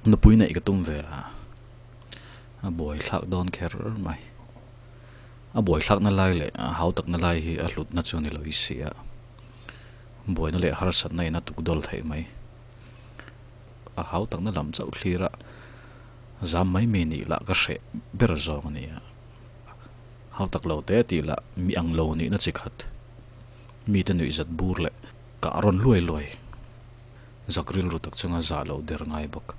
Nupui neih ka tum ve a, a buai thlak dawn kher mai. A buai thlakna lai leh a hau takna lai hi a hlutna chu a ni lo i si a, buaina leh harsatna in a tuk dawl theih mai. A hau takna lam chauh thlir a, zam mai mai nih lah ka hreh ber zawng a ni a. Hau tak lo te tih lah mi ang lo nihna chi khat, mite nuihzat bur leh kah rawn luai luai zak rilru tak chunga zah loh der ngai bawk.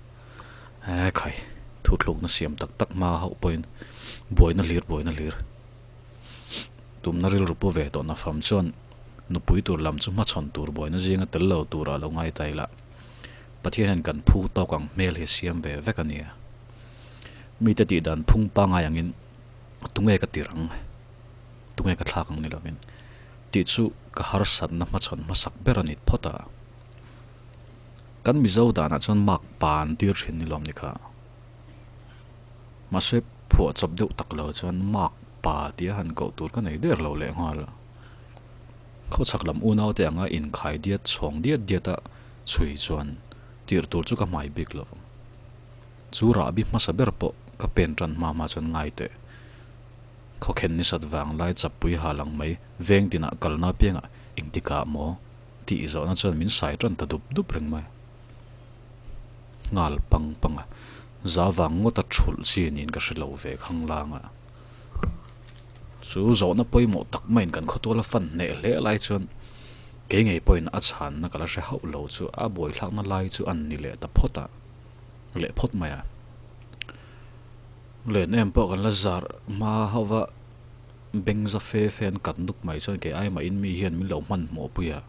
He khai, thuthlukna siam tak tak hma hauh pawhin buaina hlir buaina hlir. Tumna rilru pu ve tawhna fam chuan nupui tur lam chu hmachhawn tur buaina zinga tel lo turah lo ngai ta ila, Pathian hian kan phu tawk ang hmel hi siam ve vek a nia. Mite tih dan phung pangai angin tunge ka tir ang, tunge ka thlak ang ni lovin tih chu ka harsatna hmachhawn hmasak ber a ni phawt a. Kan Mizo danah chuan mark pa an tir thin ni lawm ni kha. Mahse phuahchawp deuh tak lo chuan mark pa tia han koh tur ka nei der lo leh nghal a. Khawchhak lam unaute anga inkhai diat chhawng diat diat a chhui chuan tirh tur chu ka hmai bik lo. Chu rahbi hmasa ber pawh ka pen tan hma hma chuan ngai teh. Khawkhen ni sat vang lai chappui ha lang mai veng tinah kalna apiangah engtikah maw tih zawhna chuan min sai tan ta dup dup reng mai. Nghal pang pang a, za vang ngawta thulh chi niin ka hre lo ve khang lang a. Chu zawhna pawimawh tak maiin kan khawtuala fan hneh hle lai chuan kei ngei pawhin a chhanna ka la hre hauh lo chu a buaithlakna lai chu an ni leh ta phawt a. Leh phawt mai a. Len em pawh kan la zar hma hauh va, beng za fe fe an kat nuk mai chuan kei ai mahin mi hian min lo hmanhmawh pui a.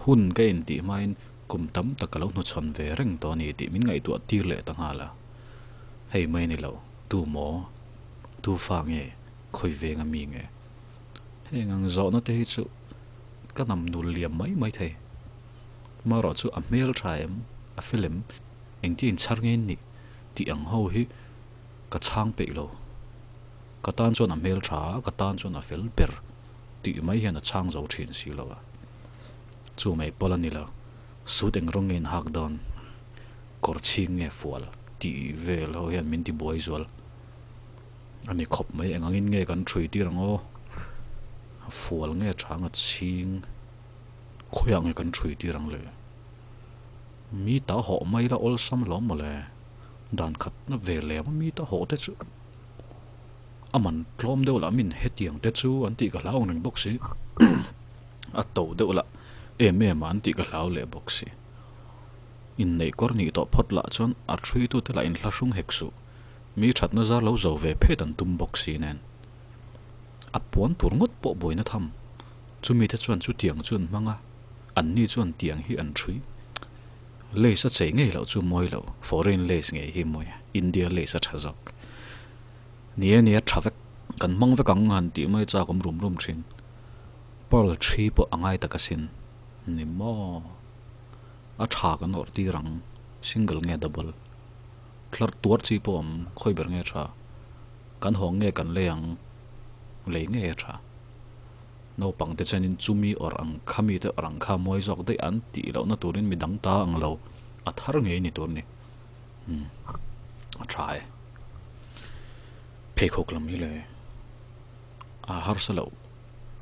Hun ka intih hmain kum tam tak ka lo hnuchhawn ve reng tawh a ni tih min ngaihtuah tir leh ta nghal a. Hei mai a ni lo, tu maw? Tu fa nge? Khawi veng a mi nge? Heng ang zawhna te hi chu ka nam nul liam mai mai thei. Marawh chu a hmel tha em? A fel em? Engtia inchhar nge in nih? Tih ang ho hi ka chhang peih lo. Ka tan chuan a hmel tha a, ka tan chuan a fel ber tih mai hian a chhang zo thin si lo a. Chu mai pawlh a ni lo, suit eng rawng nge in hak dawn, kawr chhing nge fual tih vel ho hian min ti buai zual a ni khawp mai. Eng angin nge kan thui tir ang aw? A fual nge tha ang a chhing? Khawiah nge kan thui tir ang le? Mi ta hawh mai la awlsam lawm mawle. Dan khat na ve lem a mi ta hawh te chu a man tlawm deuh lah min hetiang te chu an tih ka hlau ang reng bawk si. A to deuh lah em em a an tih ka hlau leh bawk si. Inneih kawr nih tawh phawt lah chuan a thui tu te lah inhlahrung hek suh. Mi thatna zar lo zo ve phet an tum bawk si nen. A puan tur ngawt pawh buaina tham. Chumite chuan chutiang chu an hmang a, anni chuan tiang hi an ṭhui. Lace a chei ngei loh chu mawi lo, foreign lace ngei hi mawi a, India lace a ṭha zawk. Ni e, ni a ṭha vek, kan hmang vek ang han tih mai chak awm rum rum ṭhin. Pearl ṭhi pawh a ngai tak asin. Ni maw? A ṭha kan awrh tir ang, single nge double? Tlar tuar chi pawh awm, khawi ber nge ṭha? Kan hawng nge kan lei ang? Lei ngei a ṭha. Naupang te chuanin chumi awrh ang kha mite awrh ang kha mawi zawk daih an tih lohna turin mi dang ta ang lo a thar ngei ni tur a ni. Umm a tha e. Pheikhawk lam hi le a harsa loh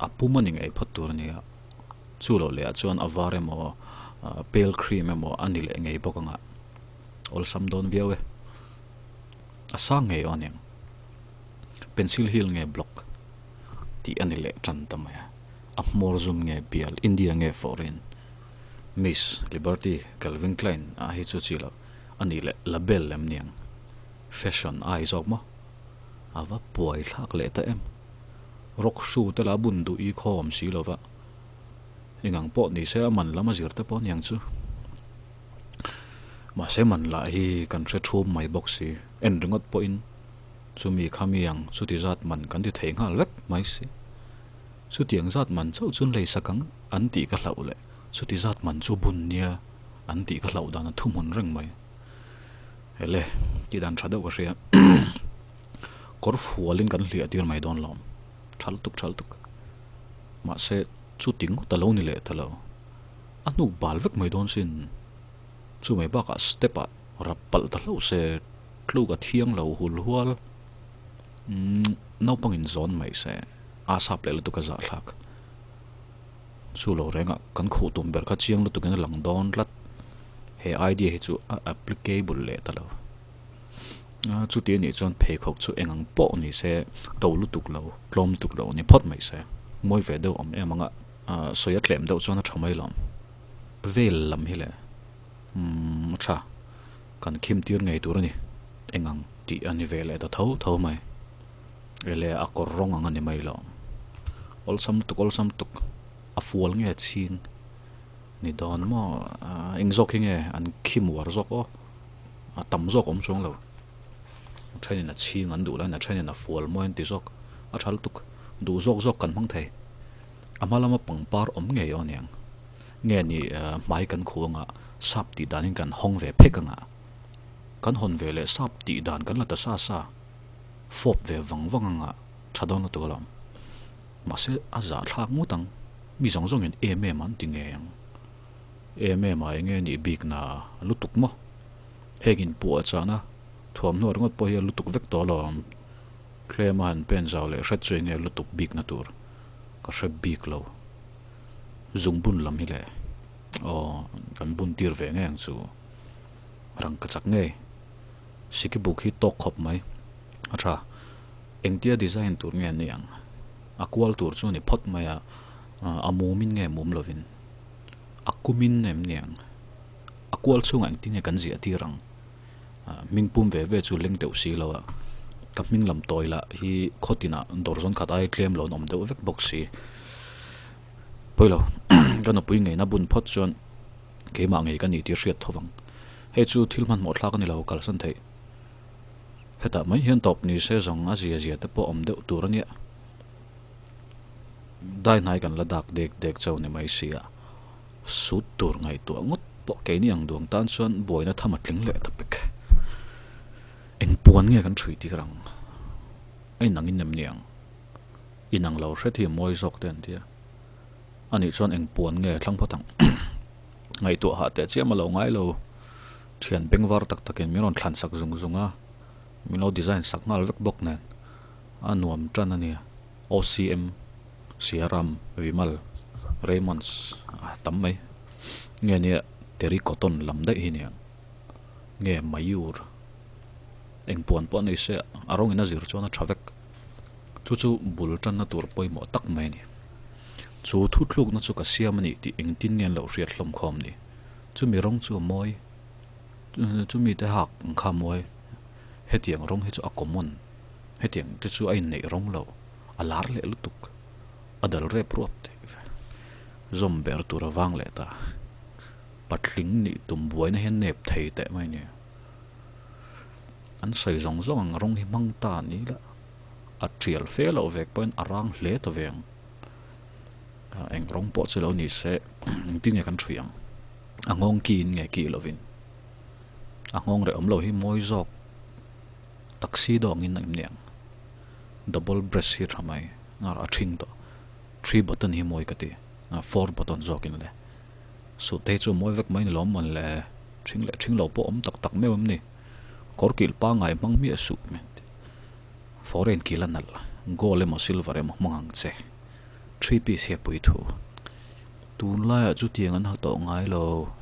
a pum a ni ngei phawt tur a ni a, chu loh leh ah chuan a var emaw pale cream emaw a ni leh ngei bawk ang a, awlsam dawn viau e. A sang ngei aw aniang. Pencil heel nge block tih a ni leh tan ta mai a, a hmawr zum nge bial, India nge foreign, Miss Liberty, Calvin Klein ah hi chu chi loh a nih leh label lem niang, fashion a i zawk maw? A va puai thlak leh ta em? Rock shoe te lah bun duh i khawm si lo va, engang pawh ni se a man lam a zir te pawh aniang chu. Mahse man lah hi kan hre thum mai bawk si, en ringawt pawhin. Chumi kha mi ang chuti zat man kan ti thei nghal vek mai si. Chutiang zat man chauh chun lei sak ang an tih ka hlauh leh chuti zat man chu bun nia an tih ka hlauh dan a thuhmun reng mai. Ele, tih dan tha deuh ka hria. Kawr fualin kan hliah tir mai dawn lawm. Tha lutuk tha lutuk. Mahse chuti ngawt a lo ni leh ta lo. A hnuk bal vek mai dawn sin. Chu mai bakah step ah rap palh ta hlauh se tluk a thiang lo hul hual. Umm naupang in zawn mai se a sap leh lutuk a zahthlak. Chu lo rengah kan khuh tum ber kha chiang lutuk in a lang dawn tlat. He idea hi chu a applicable leh ta lo. Chuti anih chuan pheikhawk chu eng ang pawh ni se to lutuk lo, tlawm lutuk lo ni phawt mai se. Mawi ve deuh awm em anga sawi a tlem deuh chuan a tha mai lo. Vel lam hi le umm a tha kan khim tir ngei tur a ni. Eng ang tih a ni ve leh ta tho tho mai. Ele a kawr rawng ang a ni mai lo. Awlsam lutuk awlsam lutuk a fual nge chhing ni dawn maw eng zawk hi nge an khim uar zawk aw. A tam zawk awm chuang lo. A thenin a chhing an duh laiin a thenin a fual mawi an ti zawk. A tha lutuk. Duh zawk zawk kan hmang thei. A hma lama pangpar awm ngei aw aniang. Nge ni hmai kan khuh anga sap tih danin kan hawng ve phek anga. Kan hawn ve leh sap tih dan kan la ta sa sa. Fawp ve vang vang anga tha dawn lutuk alawm. Mahse a zahthlak ngawt ang. Mi zawng zawngin em em an ti ngei ang. Em em a enge nih bik na lutuk maw? Heng in puah chahna thuamhnaw ringawt pawh hi a lutuk vek tawh alawm. Tlem a han pen zau leh hret chu enge lutuk bik na tur ka hre bik lo. Zung bun lam hi le aw kan bun tir ve ngei ang chu. Rang ka chak ngei. Siki buk hi tawk khawp mai. A tha. Engtia design tur nge ni ang? A kual tur chu a ni phawt mai a, a mumin nge mum lovin? A kumin em ni ang? A kual chhungah engtin nge kan ziah tir ang? Hming pum ve ve chu leng deuh si lo a, ka hming lam tawi lah hi khaw tinah dawr zawn khat ai tlem lo an awm deuh vek bawk si. Pawi lo, ka nupui ngeina bun phawt chuan keimah ngei ka ni tih hriat tho vang. Hei chu thil hmanhmawh thlak a ni lo, kalsan theih. Hetah mai hian tawp ni se zawng a zia zia te pawh awm deuh tur a nia. Dai hnai kan la dak dek dek chauh ni mai si a, sut tur ngaihtuah ngawt pawh keini ang duang tan chuan buaina tham a tling leh ta pek. Eng puan nge kan ṭhui tir ang? A inang in em ni ang? Inang lo hret hi a mawi zawk te an ti a. Anih chuan eng puan nge thlang phawt ang? Ngaihtuah hah teh chiam a lo ngai lo. Thian bengvar tak takin min rawn thlan sak zung zung a, min lo design sak nghal vek bawk nen a nuam tan a nia. OCM, Siaram, Vimal, Raymonds a tam mai. Nge nia Terry Cotton lam daih hi nia. Nge Mayur. Eng puan pawh nei se a rawngin a zir chuan a tha vek. Chu chu bul tanna tur pawimawh tak mai a ni. Chu thuthlukna chu ka siam a nih tih engtin nge an lo hriat hlawm khawm ni. Chumi rawng chu a mawi. Chumi te hak ang kha a mawi. Hetiang rawng hi chu a common. Hetiang te chu a inneih rawng lo, a lar leh lutuk, a dal rep ruap theih ve. Zawm ber tur a vang leh ta. Patling nih tum buaina hian nep thei teh mai nia. An sawi zawng zawng ang rawng hi hmang ta ni la, a tial fe loh vek pawhin a rang hle ta ve ang. Eng rawng pawh chu lo ni se, engtin nge kan ṭhui ang? A nghawng kiin nge kih lovin? A nghawng reh awm lo hi mawi zawk. Taxi dawng in a inniang. Double breast hi tha mai. A thing tawh. Three button hi mawi ka ti. Four button zawk in le. Suit te hi chu mawi vek mai ni lawm mawn le. Thing leh thing lo pawh awm tak tak meuh em ni. Kawr kilh pangai hmang miah suh min ti. Foreign kilh a nalh. Gold emaw silver emaw hmang ang che. Three piece hi a pui thu. Tunlaiah chutiang an ha tawh ngai lo.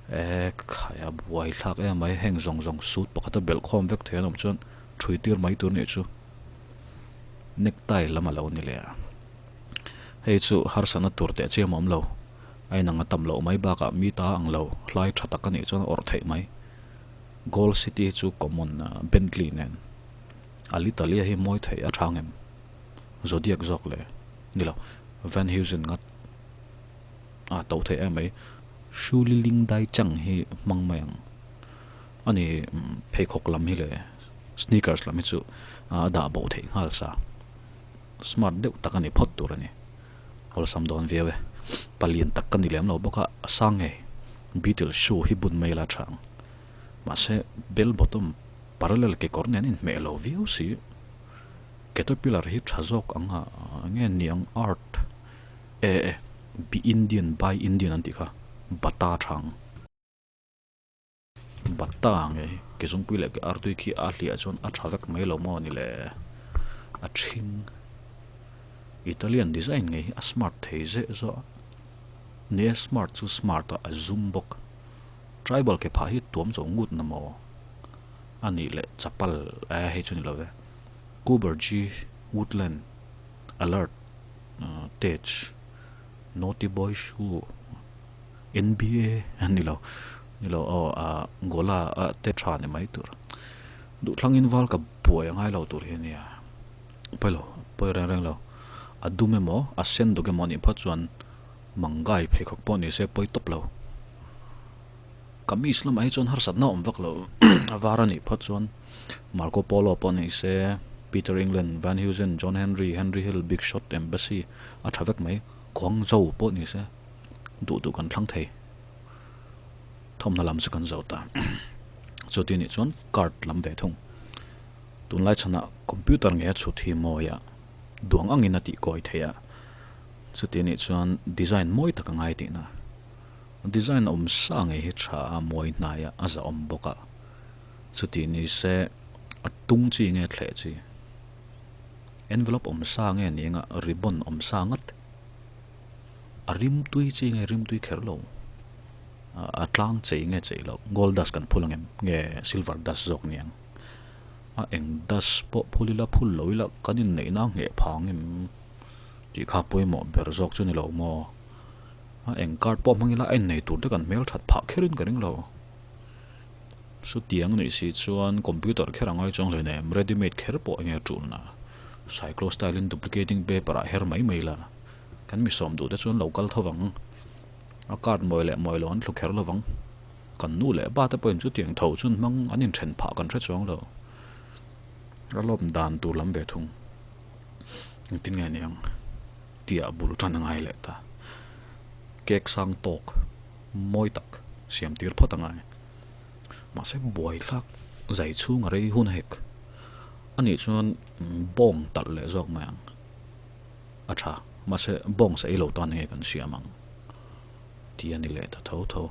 E khai a buai thlak em mai, heng zawng zawng suit pakhat a belh khawm vek thei an awm chuan thui tir mai tur nih chu necktie lam a lo ni leh a, hei chu harsatna tur teh chiam a awm lo, a inang a tam loh mai bakah mi ta ang lo hlai tha tak a nih chuan a awrh theih mai, Gold City hi chu common Bentley nen a Litalia hi mawi theih a tha ngem Zodiac zawk le ni lo Van Heusen ngat a to theih em mai. Shuli Ling Dai Chang hi hmang mai ang. Ani pheikhawk lam hi leh sneakers lam hi chu a dah bo theih nghal sa. Smart deuh tak a ni phawt tur a ni. Awlsam dawn viau e. Palian tak ka ni lem lo bawk a, a sang ngei. Beetle shoe hi bun mai la tha ang. Mahse bell bottom parallel kekawr nen inhmeh lo viau si. Caterpillar hi tha zawk ang a, nge ni ang art e e. Be Indian, Buy Indian an tih kha Bata tha ang. Bata nge hi ke zungpui leh ke artui khi a hliah chuan a tha vek mai lo maw ni le? A ṭhing Italian design nge hi a smart thei zeh zawh a, ni e smart chu smart a a zum bawk. Tribal ke phah hi tuam cho ngut na maw? A nih leh chapal e hei chu ni lo ve. Cooberji Woodland Alert Tej Naughty Boy Shoe NBA a ni lo ni lo aw ah Gola ah te tha ni mai tur. Duhthlangin val ka buai a ngai lo tur hi a nia. Pawi lo pawi reng reng lo. A dum emaw a sen duk emaw a nih phawt chuan Mangai pheikhawk pawh ni se pawi tawp lo. Kamis lamah hi chuan harsatna awm vak lo. A var a nih phawt chuan Marco Polo pawh ni se, Peter England, Van Heusen, John Henry, Henry Hill, Big Shot, Embassy a tha vek mai. Guangzhou pawh ni se duh duh kan thlang thei. Thawmhnaw lam chu kan zo ta. Chuti nih chuan card lam ve thung. Tunlai chhanah computer nge a chhut hi mawi a, duang angin a tih kawi thei a. Chuti nih chuan design mawi tak a ngai tihna. Design awm sa ngei hi tha a, mawi hnai a, a zahawm bawk a. Chuti ni se a tung chi nge thleh chi? Envelope awm sa nge ni anga ribbon awm sa ngat? A rim tui chi nge rim tui kher lo? A tlang chei nge chei lo? Gold dust kan phul ang em? Nge silver dust zawk ni ang? A eng dust pawh phul ila phul lo ila kan inneihna a ngheh phang em? Tih kha pawimawh ber zawk chu ni lo maw? A eng card pawh hmang ila a innei tur te kan hmel that phah kherin ka ring lo. Chutiang nih si chuan computer kher a ngai chuang hle nem, ready made kher pawh enge tulna. Cyclo style in duplicating paper ah her mai mai la, kan mi sawm duh te chuan lo kal tho vang. A card mawi leh mawi lo an thlu kher lovang. Kan nu leh pa te pawhin chutiang tho chuan hmang an inthen phah kan hre chuang lo. A lawm dan tur lam ve thung. Engtin nge niang? Tia bul tan a ngai leh ta. Cake sang tawk mawi tak siam tir phawt a ngai. Mahse buai thlak zai chhung a rei hun hek. A nih chuan bawng talh leh zawk mai ang. A tha. Mahse bawng sa ei lo tan enge kan siam ang tih a ni leh ta tho tho.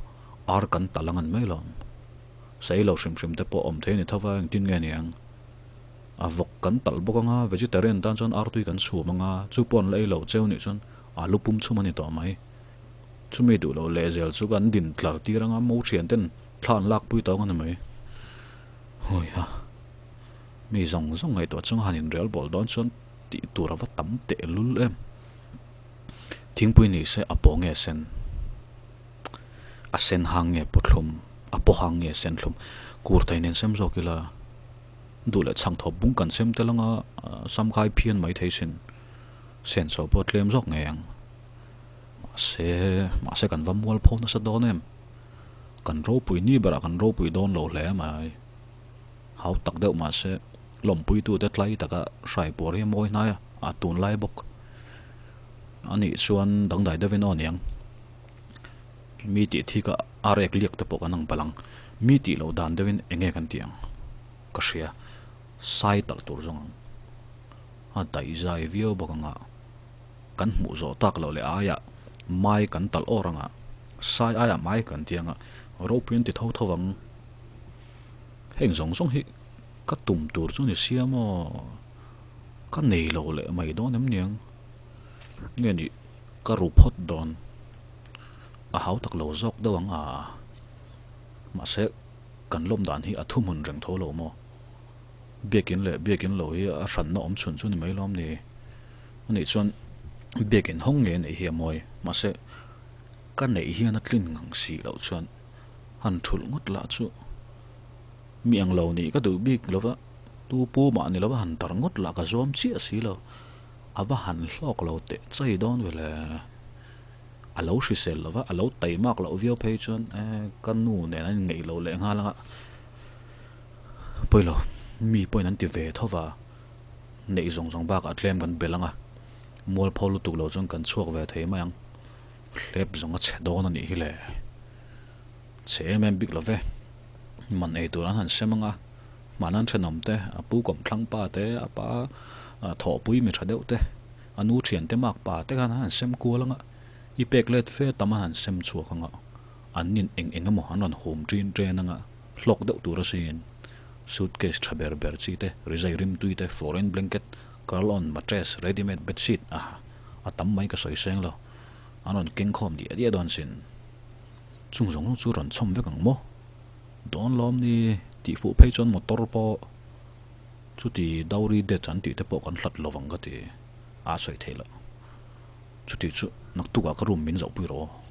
Ar kan talh ang an mai lo. Sa ei lo hrim hrim te pawh awm thei a ni tho va, engtin nge niang? A vawk kan talh bawk anga, vegetarian tan chuan artui kan chhum anga, chu pawh an la ei lo cheu nih chuan alu pum chhum a ni tawh mai. Chumi duh loh lehzel chu kan din tlar tir anga mo thian ten thla an lak pui tawng a ni mai. Hawiha, mi zawng zawng ngaihtuah chunga han inrel bawl dawn chuan tih tur a va tam tehlul em. Thingpui ni se a paw nge sen? A sen hang nge paw thlum? A paw hang nge sen thlum? Kurtai nen sem zawk ila. Duh leh chhang thawp bung kan sem tel anga samkai phian mai thei sin. Senso pawh tlem zawk ngei ang. Mahse, mahse kan va mual pho nasa dawn em? Kan ropui ni berah kan ropui dawn lo hle mai. Hau tak deuh mahse lawmpuitute tlai taka hrai puar hi a mawi hnai a, a tunlai bawk. Anih chuan dangdai deuhin aw aniang. Mi tih thik a a rek liak te pawh kan ang palh ang. Mi tih loh dan deuhin eng nge kan tih ang? Ka hria. Sai talh tur zawng ang. A daih zai viau bawk ang a. Kan hmuh zawh tak loh leh aiah mai kan talh awr ang a. Sai aiah mai kan ti ang a. Ropui an ti tho tho vang. Heng zawng zawng hi ka tum tur chu ni sia maw? Ka nei lo leh mai dawn em niang? Nge nih ka ru phawt dawn? A hau tak lo zawk deuh ang a, mahse kan lawm dan hi a thuhmun reng tho lo maw? Biakin leh biakin lo hi a hranna awm chhun chu ni mai lawm ni? Anih chuan biakin hawng nge neih hi a mawi, mahse ka neih hian a tlin ngang si loh chuan han thulh ngawt lah chu mi ang lo nih ka duh bik lo va, tu pu mah ni lo va han tar ngawt lah ka zuam chiah si lo, a va han hlawk lo teh chai dawn ve le. A lo hrisel lo va, a lo taimak loh viau phei chuan ka nu nen an inngeih loh leh nghal anga pawi lo, mi pawhin an ti ve tho va, neih zawng zawng bakah tlem kan belh anga mualpho lutuk lo chuan kan chhuak ve thei mai ang, hlep zawng a chhe dawn a nih hi le, chhe em em bik lo ve, man ei tur an han sem anga hmana an thenawm te, a pu kawmthlang pa te, a pa thawhpui mi tha deuh te. A nu thiante mak pa te khan a han sem kual anga. I pek let fe tam a han sem chhuak anga, an nin eng eng emaw an rawn hum ṭin ṭen anga, hlawk deuh tur asin. Suitcase ṭha ber ber chi te, rizai rimtui te, foreign blanket, curl on, mattress, ready made bedsheet a a tam mai ka sawi seng lo. An rawn keng khawm diah diah dawn sin. Chung zawng zawng chu rawn chhawm vek ang maw? Dawn lawm ni tih fuh phei chuan motor pawh chuti dowry death an tih te pawh kan hlat lovang ka ti a sawi theih loh. Chuti chu naktukah ka room min zohpui rawh aw.